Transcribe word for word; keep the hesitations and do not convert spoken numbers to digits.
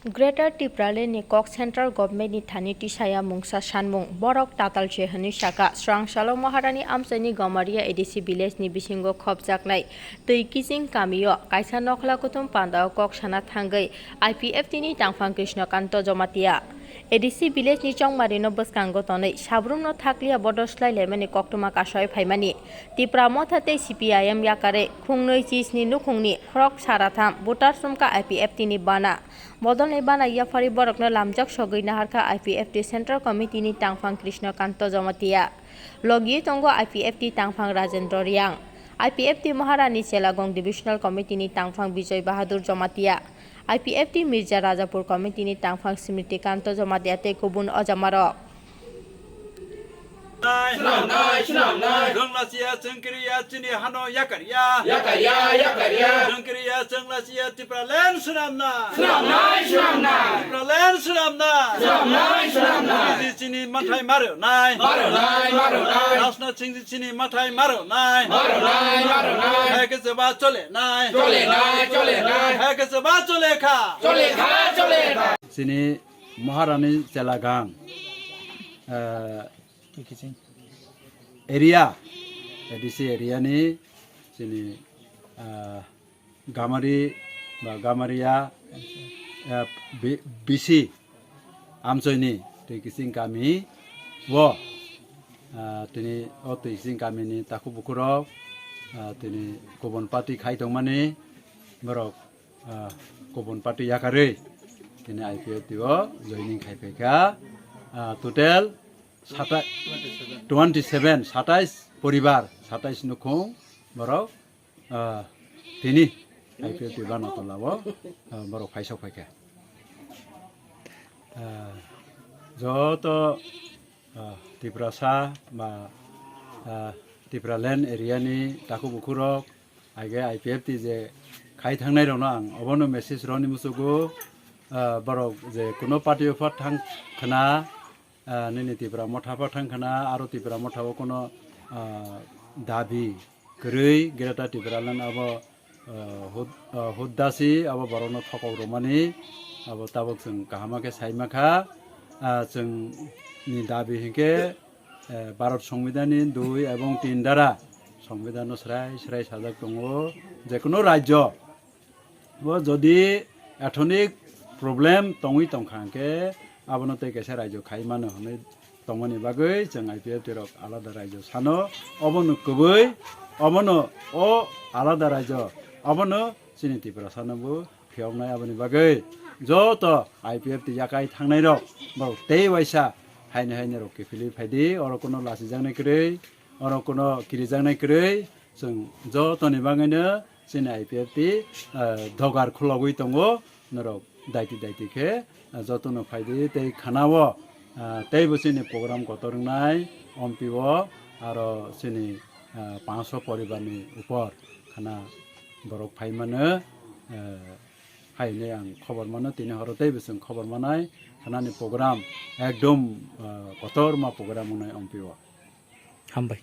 Greater Tipraland ni kok Central Government ni thani tisaya mungsa sanmung borok tatal se hwnwi saka. Srangsalo Maharani amchaini Gamaria A D C village ni bisingo khopjaknai Twi Kiching kamio kaisa nokhla kuthum pandao kok sana thangwi I P F T ni tangphang Krishnakanto Jomatia. A D C village ni chongmari no bwskango tonwi sabrum no thakliya bodo slai laimani koktwma kasoi phaimani. Tipra Motha tei C P I M yakare khungnwi chisni nukhungni khorok saratham voter sumka I P F T ni bana. Bodolni bana yaphari borokno lamjak sogwi naharkha I P F T Central Committee ni tangphang Krishnakanto Jomatia. Logi tongo I P F T tangphang Rajendra Riang, I P F T Maharani Chelagong Divisional Committee ni tangphang Bijoy Bahadur Jomatia, I P F T Mirza Rajapur Committee ni tangphang Smriti Kanto Jomatia tei kubun ojamarok. Swnamnai, swnamnai. Chwng lachiya, chwng kiriya, chini hano yakarya. Yakarya, yakarya. Chwng kiriya, chwng lachiya, Tipraland swnamnai. Swnamnai, swnamnai. Tipraland swnamnai. Swnamnai, swnamnai. Chini, chini mathai marwnai. Marwnai, marwnai. Rasna chingji chini mathai marwnai. Marwnai, marwnai. Hai khe chwba chole nai. Chole nai, chole nai. Hai khe chwba chole kha. Chole kha, chole kha. Chini Maharani Chelagang, eh, area, A D C area ni chini, eh, Gamari ba Gamaria, eh, B-, B C amchoini Twi Kiching kami o, eh, tini o Twi Kiching kami ni takhuk bukhurok, eh, tini kubun party khai tongmani borok ah, kubun party yakarwi tini I P F T o joining khai phaikha. Ah, total sata-, twenty seven, satais poribar, satais nukhung borok, ah, tini I P F T Banatolao, ah, borok phaisok phaikha. Ah, joto ah, Tiprasa ba, ah, Tipraland area ni takhuk bukhurok, age I P F T je khai thangnai rokno ang obono message roni muchugo, ah, borok je kuno party o phat thang khna, ah, nini Tipra Motha phat thang khna, aro Tipra Motha o kuno, ah, dabi kwrwi Greater Tipraland abo, ah, hud-, ah, huddasi abo borokno thokok rwmani abo tabuk chwng kaham khe sai ma kha. Ah, chwng ni dabi hinkhe, eh, Bharat Songbidan ni dui ebong tin dara Songbidan no srai srai sajak tongo, jekunu rajyo o jodi ethnic problem tongwi tongkha hinkhe abono tei kaisa rajyo khai mano hinwi tongmani bagwi chwng I P F T rok alada rajyo sano, obono kwbwi, obono o alada rajyo, obono chini Tiprasano bo phiyoknai. Aboni bagwi joto I P F T yakai thangnai rok borok tei waisa haino haino rok kiphilwi phaidi, oro kuno lachijaknai kwrwi, oro kuno kirijaknai kwrwi, chwng jotoni bagwino chini I P F T, ah, dogar khulogwi tongo, norok daiti daiti khe, ah, jotono phaidi tei khana-o, ah, teibo chini program kotor wngnai, ompi-o aro chini, ah, panchsho poribarni upor khana borok phai mano, ah, hai hinwi ang khobor mano, tini horo teibo chwng khobor manai, khanani program ekdom, ah, kotorma program wngnai ompi-o. Hambai.